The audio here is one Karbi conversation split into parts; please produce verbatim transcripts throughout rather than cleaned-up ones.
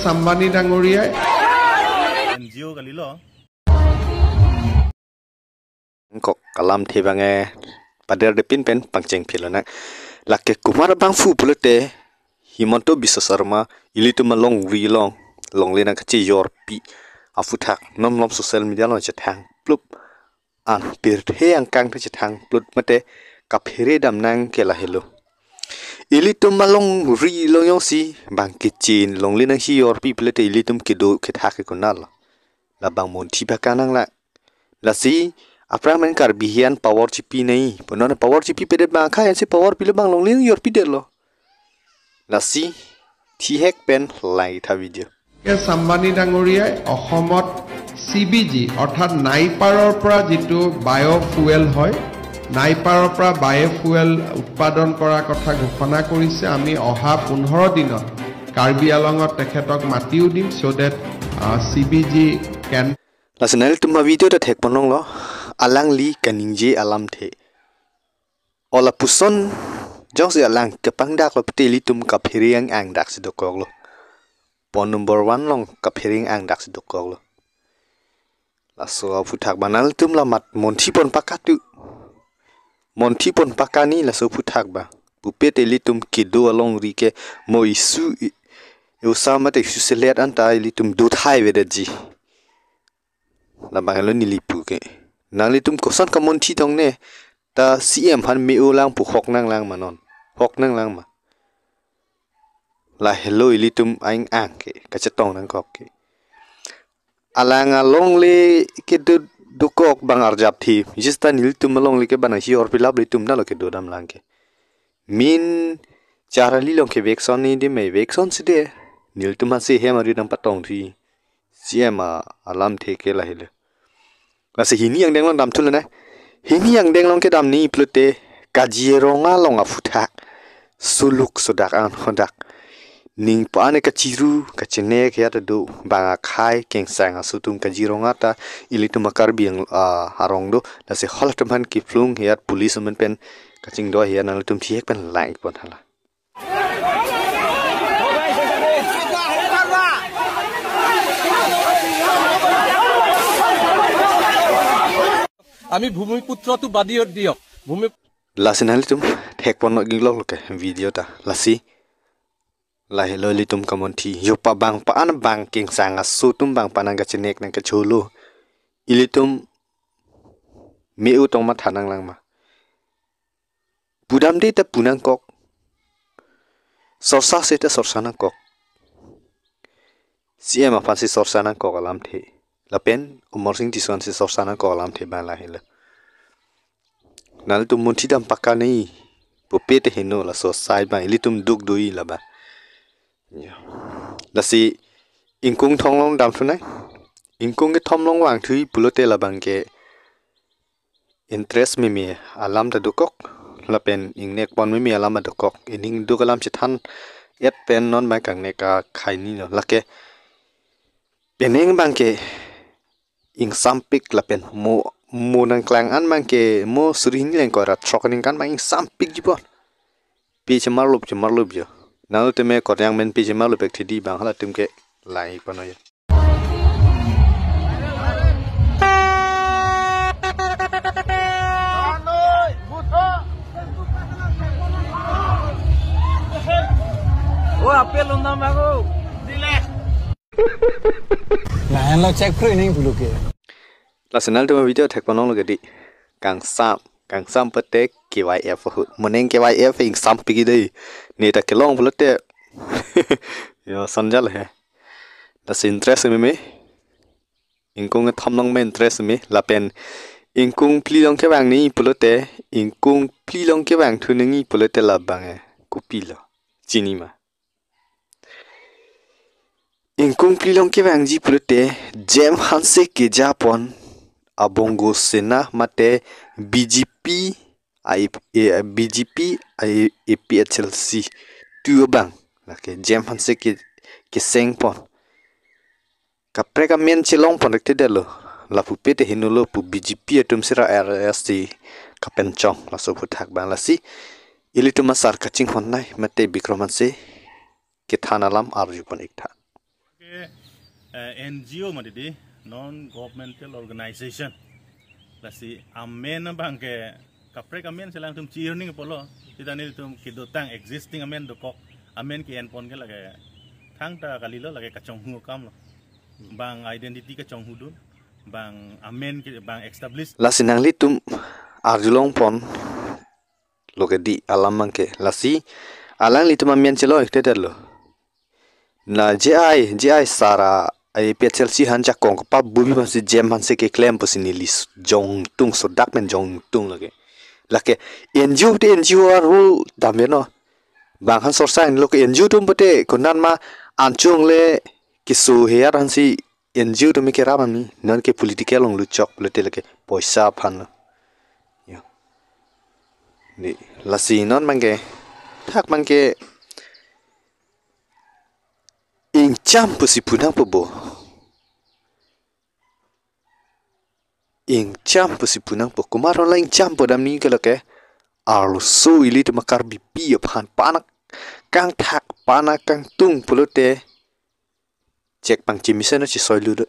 Sambani ডাঙৰীয়াই N G O' Kali law. Kok kalam thebang e pader depin pen pangcheng philo nang. Lake komat abangphu pulote Himanta Biswa Sarma ilitum alongri along longle nangkachejorpi aphuthak nomlom social media along chethang plup, an pirthe angkang te chethang plup mate kaphere dam nang ke lahelo. Ilitum alongri along jongsi bang kechin longle nangchejorpi pulote ilitum kedo kethak ke konatlo. Labang monthi paka nanglang. Lasi aphrang men Karbi hian power chipi nai. Punon power chipipedet bang akhai ansi power pilo bang longle jorpidetlo. Lasi thihek pen langtha video. Sambani ডাঙৰীয়াই অসমত C B জি অৰ্থাৎ নাইপাৰৰ পৰা যিটো বায়' ফুৱেল হয়, নাইপাৰৰ পৰা বায়' ফুৱেল উৎপাদন কৰাৰ কথা ঘোষণা কৰিছে। আমি অহা পোন্ধৰ দিনত কাৰ্বি আংলঙত তেখেতক মাতিও দিম, so that চি বি জি কেন Lasi nanglitum avideo ta thekponlonglo, alangli kaningje alamthe. O lapuson jongsi alang kepangdaklo pute ilitum kaphere ang-angdaksi dokoklo. Point number one along kaphere ang-angdaksi dokoklo. Laso aphuthak bang nanglitum lamat monthi pon pakatu. Monthi pon pakani laso aphuthak bang. Pupe te ilitum kedo alongri ke mo isu i-, isu mate isuselet anta ilitum dothai vedetji. Labang helo neli pu ke. Nanglitum koson kamonthi tongne, ta C M aphan me-o lang pu hok nanglang ma non. Hok nanglang ma. Lahelo ilitum aing-ang ke, kachetong nangkok ke. Alang alongle kedo dokok bang arjapthe. Jista nelitum alongle ke bang nangchejorpi lap ilitum nalo kedo damlang ke. Min charli along ke vekson ni di me vekson si de. Nelitum aphansi hem ari nangpatongthu. C M a alamthe ke lahelo. Lasi hini angdeng along damthu lene. Hini angdeng along kedam ni pulote Kaziranga along aphuthak. Suluk sodak an hodak. Ning pa ane kachiru, kachenek ya ta do. Bang akhai kengsang aso atum Kaziranga ta ilitum akarbi ang, ah, arong do. Lasi halatum aphan kiphlung ya police amen pen kachingdo ya nanglitum thihek pen langpon hala. আমি ভূমিপুত্ৰটো বাদ দিয়ক, ভূমি Lasi nanglitum thekpon nok inglok lo ke video ta. Lasi lahelo ilitum kamonthi. Jopa bang pa an bang kengsang aso atum bang pa nangkachenek nangkacholo. Ilitum me-o tong matha nanglang ma. Pudamde ta pu nangkok. Sorsa se ta sorsa nangkok. C M aphansi sorsa nangkok alamthe. Lapen Amarsing Tisso aphansi sorsa nangkok alamthe bang lahelo. Nanglitum monthi dam pakani. Pupe te heno laso asai bang ilitum duk dui labang. Ya. Lasi ingkung thom along damthu nai. Ingkung kethom along vangthu pulote labang ke interest meme alam ta dokok, lapen ingnek pon meme alam ta dokok, ining duk alam chethan et pen non mai kangnek akhai ni lo. Lake penang bang ke ingsampik lapen mo, mo nangklang an bang ke mo suri hini lengkoi ra throk aningkan bang ingsampikji pon. Pi chemarlup chemarlup jo. Nangtum me koryang men pi chemarlup ek thidi bang halatum ke lai pano jo. Oh, apel undang bago. Lahan lo check pro ini bulu ke. Lasi nanglitum video thekponlonglo ke di. Kangsam, kangsam pute K Y F ahut. Mo neng K Y F ingsampikji dei. Ne ta kelong pulote. Yo, sanjal he. Lasi interest meme. Ingkung kethom along me interest me. Lapen ingkung phli along kevang ni pulote. Ingkung phli along kevangthu nangji pulote labang e. Kopilo. Chini ma. Ingkung phli along kevangji pulote J M Hanse kejapon a Bongo Sena mate B J P a, a, B J P a, A P H L C tu abang. Lake J M Hanse ke, kesengpon. Kaprek amen chelongpon rek te delo. Lapu pete hinolo pu B J P atum sira R S T kapenchong laso aphuthak bang lasi. Ilitum asar kachinghon nai mate Bikram Hanse kethan alam arjupon iktha. Eh, N G O mati di, non governmental organization. Lasi amen abang ke kaprek amen si alangtum chi-earning apotlo. Sita nelitum kedotang existing amen dokok. Amen ke-enpon ke lake thangta kalilo, lake kachonghu akamlo. Bang identity kachonghudun. Bang amen ke bang establish. Lasi nanglitum arjulongponlo ke di alam abang ke. Lasi alanglitum amen chelo ekte lo. Na J I, J I sara, ai P H L C aphan jakong kepabubi aphansi jem aphansi keklem pusi neli s-, jongtung sodak pen jongtung lake. Lake N G O te N G O a-rule damveno. Bang aphan sorsa lo ke N G O atum pute konat ma anchung le keso heyar aphansi N G O atum kerap ami, non ke political along luchok pulote lake poisa aphanlo. Yo. Di, lasi non abang ke, thak abang ke, ingcham pusi pu nangpo bo. Ingcham pusi pu nangpo. Komat aron la ingcham pu damji ke lake, arloso ilitum a-Karbipi aphan panak kangthak, panak kangtung pulote chek pangchimisen o chisoilu do.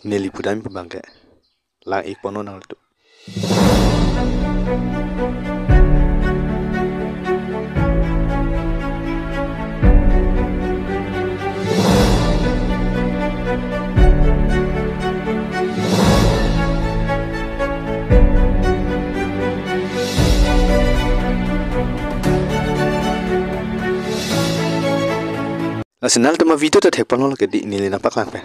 Neli pudam abang ke. Lang-ikponnon nanglitum. Lasi nanglitum a-video ta thekponlonglo ke di, neli nangpaklang pen.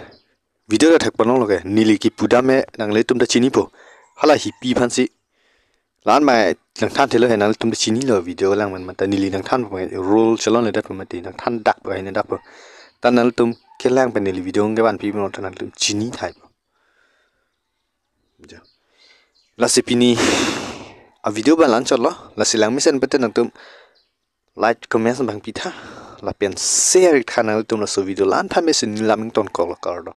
Video ta thekponlonglo ke, neli kipudam e nanglitum ta chinipo. Hala hipi aphansi. La-an mai nangthan thelo he, nanglitum ta chinilo video lang man, mata neli nangthan po, rule chelonledet po mati, nangthan dak po, hini dak po. Ta nanglitum kelang pen neli video kevanpi mo ta nanglitum chini thai po. Jo. Lasi pini a-video abang la-an chotlo, lasi langmesen pute nanglitum like, comments abang pitha. Lapen share tha nanglitum laso video, la-an than mesen lam ingtonkoklo, kardom.